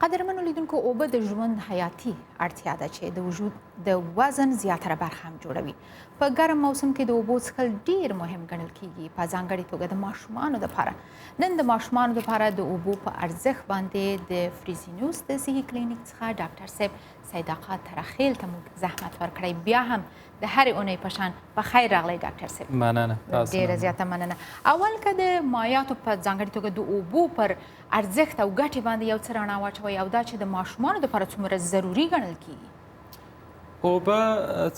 قدرمنو لیدونکو، اوبه د ژوند حیاتي اړتیا ده چې د وجود د وزن زیاتره برخه هم جوړوي. په ګرم موسم کې د اوبو څښل ډیر مهم ګڼل کیږي، په ځانګړي توګه د ماشومانو لپاره. نن د ماشومانو لپاره د اوبو په ارزښت باندې د فریزینوس د صحي کلینیک څخه ډاکټر صاحب سید آقا ترخیل ته موږ زحمت ورکړی. بیا هم د هرې اونۍ په شان په خیر راغلی ډاکټر صاحب. مننه، تاسو ډیره زیاته مننه. اول که د مایعاتو په ځانګړي توګه د اوبو پر ارزښت او ګټې باندې یو څه رڼا واچوئ، او دا چې د ماشومانو لپاره څومره ضروري ګڼل کیږي. اوبه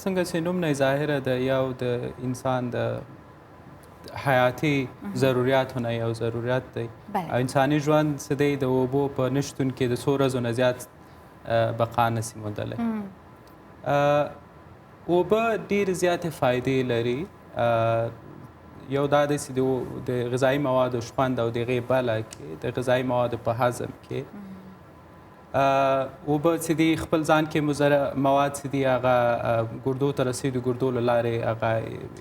څنګه چې نوم نه ظاهره ده، یو د انسان د حیاتي ضروریاتو نه یو ضروریت دی. انساني ژوند څه دی، د اوبو په نشتون کې د څو ورځو نه زیات بقا نسي موندلی. اوبه ډېرې زیاتې فایدې لري. یو دا دی چې د غذایي موادو شخوند او د هغې بله کې، د غذایي موادو په هضم کې اوبه چې دي خپل ځان کې مضر مواد چې دي هغه ګردو ته رسي، د ګردو له لارې هغه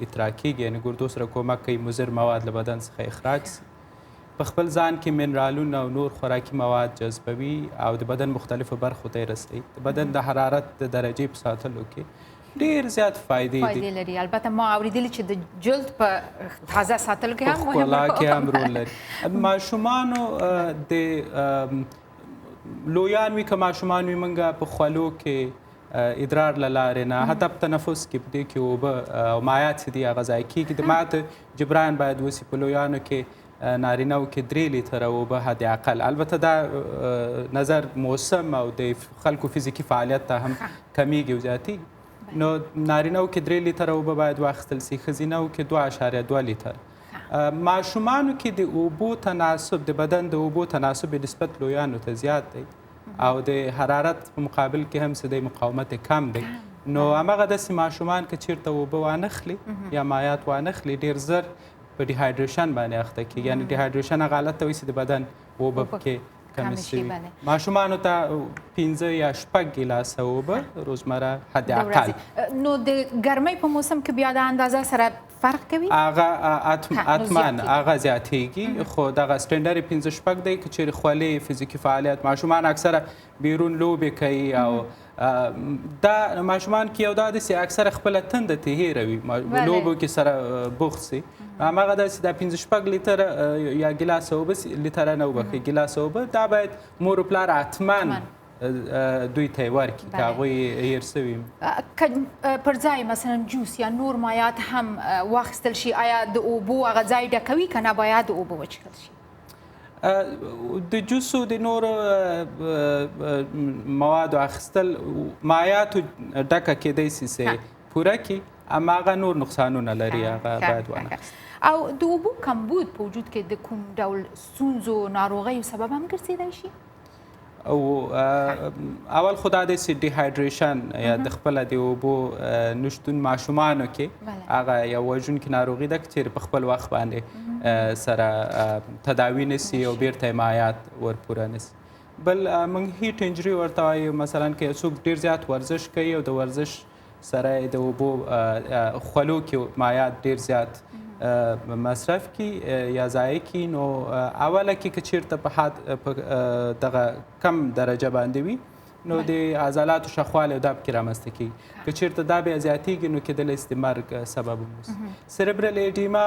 اطراح کېږي، یعنې ګردو سره کومک کوي مضر مواد له بدن څخه اخراج سي. په خپل ځان کې منرالونه او نور خوراکي مواد جذبوي او د بدن مختلفو برخو ته یې رسوي. د بدن د حرارت د درجې په ساتلو کې ډېر زیات فایدې دي. لري. البته ما اورېدلي چې د جلد په تازه ساتلو کې هم مهم ښکلا کې هم رول لري. ماشومانو د لویان وي که ماشومان وي، موږ په خولو کې ادرار له لارې نه، حتی په تنفس کې په دې کې اوبه او مایعات چې دي هغه ضایع کېږي. د مایعاتو جبران باید وسي. په لویانو کې نارینه کې 3 لیتره اوبه حد اقل. البته دا نظر موسم او د خلکو فزیکي فعالیت ته هم کمیږي او زیاتېږي. نو نارینه کې 3 لیتره اوبه باید واخیستل سي، ښځینه کې 2.2 لیتره. ماشومانو کې د اوبو تناسب، د بدن د اوبو تناسب نسبت لویانو ته زیات دی او د حرارت په مقابل کې هم څه دی مقاومت کم دی. نو هماغه داسې ماشومان که چیرته اوبه وانخلي یا مایعات وانخلي، ډېر زر په dehydration باندې اخته کېږي. یعنې dehydration هغه حالت ته وایي چې د بدن اوبه پکې کمې سوي. ماشومانو ته 5 یا 6 ګیلاسه اوبه روزمره حد اقل. نو د ګرمۍ په موسم کې بیا د اندازه سره فرق کوي؟ هغه حتما هغه زیاتېږي، خو دغه standard 5-6 دی. که چیرې خولې فزیکي فعالیت، ماشومان اکثره بیرون لوبې کوي او دا ماشومان کې یو دا دی چې اکثره خپله تنده ترې هېروي، لوبو کې سره بوخت سي. هماغه داسې دا 5-6 لیتره یا ګیلاسه اوبه، لیتره نه وبښئ، ګیلاسه اوبه، دا باید مور و پلار حتما دوی ته یې ورکړي که هغوی هېر سوي. که پر ځای مثلا جوس یا نور مایعات هم واخیستل شي، آیا د اوبو هغه ځای ډکوي که نه باید اوبه وچښل شي؟ د جوسو د نورو موادو اخیستل مایعاتو ډکه کېدای سي چې پوره کړي، اما هغه نور نقصانونه لري، هغه باید وانه خیستل. او د اوبو کمبود په وجود کې د کوم ډول ستونزو ناروغیو سبب هم ګرځېدای شي؟ او اول خو دا دی چې dehydration یا د خپله د اوبو نشتون ماشومانو کې هغه یو وژونکې ناروغي ده که چیرې په خپل وخت باندې سره تداوي نه سي او بیرته یې مایعات ورپوره نه سي. بل موږ heat injury ورته وایو. مثلا که یو څوک ډېر زیات ورزش کوي او د ورزش سره د اوبو خولو کې مایعات ډېر زیات مصرف کی یا ضایع کی، نو اوله کې که چیرته په حد په دغه کم درجه باندې وي، نو د عضلاتو شخوالی او دا پکې رامنځته کېږي. که چیرته دا بیا زیاتېږي نو کېدلی شي د مرګ سبب هم اوسي. cerebral edema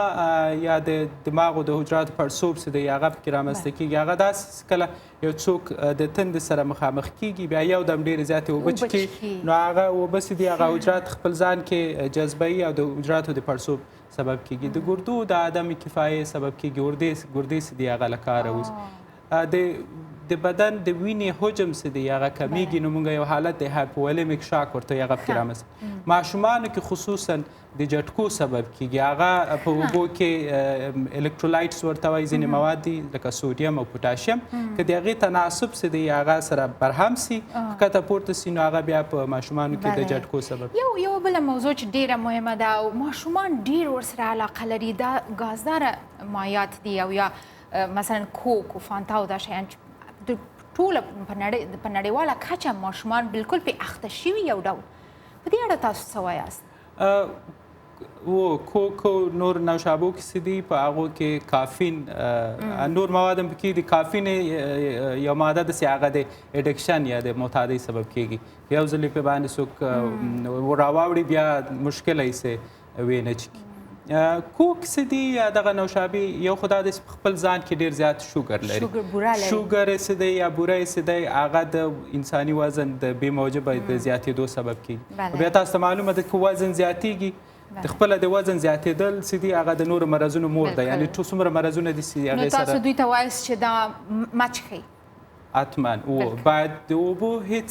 یا د دماغو د حجراتو پړسوب چې دی هغه پکې رامنځته کېږي. هغه داسې کله یو څوک د تندې سره مخامخ کېږي، بیا یو دم ډېرې زیاتې اوبه چکي، نو هغه اوبه چې دي هغه حجرات خپل ځان کې جذبوي او د حجراتو د پړسوب سبب کېږي. د ګردو د عدم کفایې سبب کېږي، ګردې چې دي هغه له کاره وځي. د بدن د وینې حجم چې دی هغه کمیږي، نو موږ یو حالت د hypovolemic shock ورته هغه پکې رامنځته. ماشومانو کې خصوصا د جټکو سبب کېږي. هغه په اوبو کې electrolytes ورته وایي، ځینې مواد دي لکه سوډیم او پوټاشیم، که د هغې تناسب چې دی هغه سره برهم سي، ښکته پورته سي، نو هغه بیا په ماشومانو کې د جټکو سبب. یوه بله موضوع چې ډېره مهمه ده او ماشومان ډېر ورسره علاقه لري، دا ګازداره مایعات دي او یا مثلا کوک او فانتا او دا شیان چې ټوله په نړیواله کچه ماشومان بالکل پې اخته شوي یو ډول. په دې اړه تاسو څه وایاست؟ و کوک او نور نوشابو کې څه دي، په هغو کې کافین نور مواد هم پکې دي. کافین یو ماده ده چې هغه د addiction یا د معتادۍ سبب کیږي. یو ځل په باندې څوک راواوړي بیا مشکل یې څه وینه چکي. کوک څه دي یا دغه نوشابې، یو خو دا دی چې په خپل ځان کې ډېر زیات شوګر لري، شوګر څه دی یا بوره څه دی، هغه د انساني وزن د بې موجبه د زیاتېدو سبب کیږي. بیا تاسو ته معلومه ده که وزن زیاتېږي، د خپله د وزن زیاتېدل څه دي هغه د نورو مرضونو مور ده، یعنې ټول څومره مرضونه دي چې هغې سره. نو تاسو دوی ته وایاست چې دا مه څښئ؟ حتما باید د اوبو هیڅ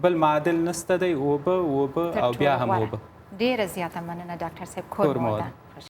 بل معادل نشته دی، اوبه اوبه او بیا هم اوبه. ډیره زیاته مننه ډاکټر صاحب، کور مو ودان.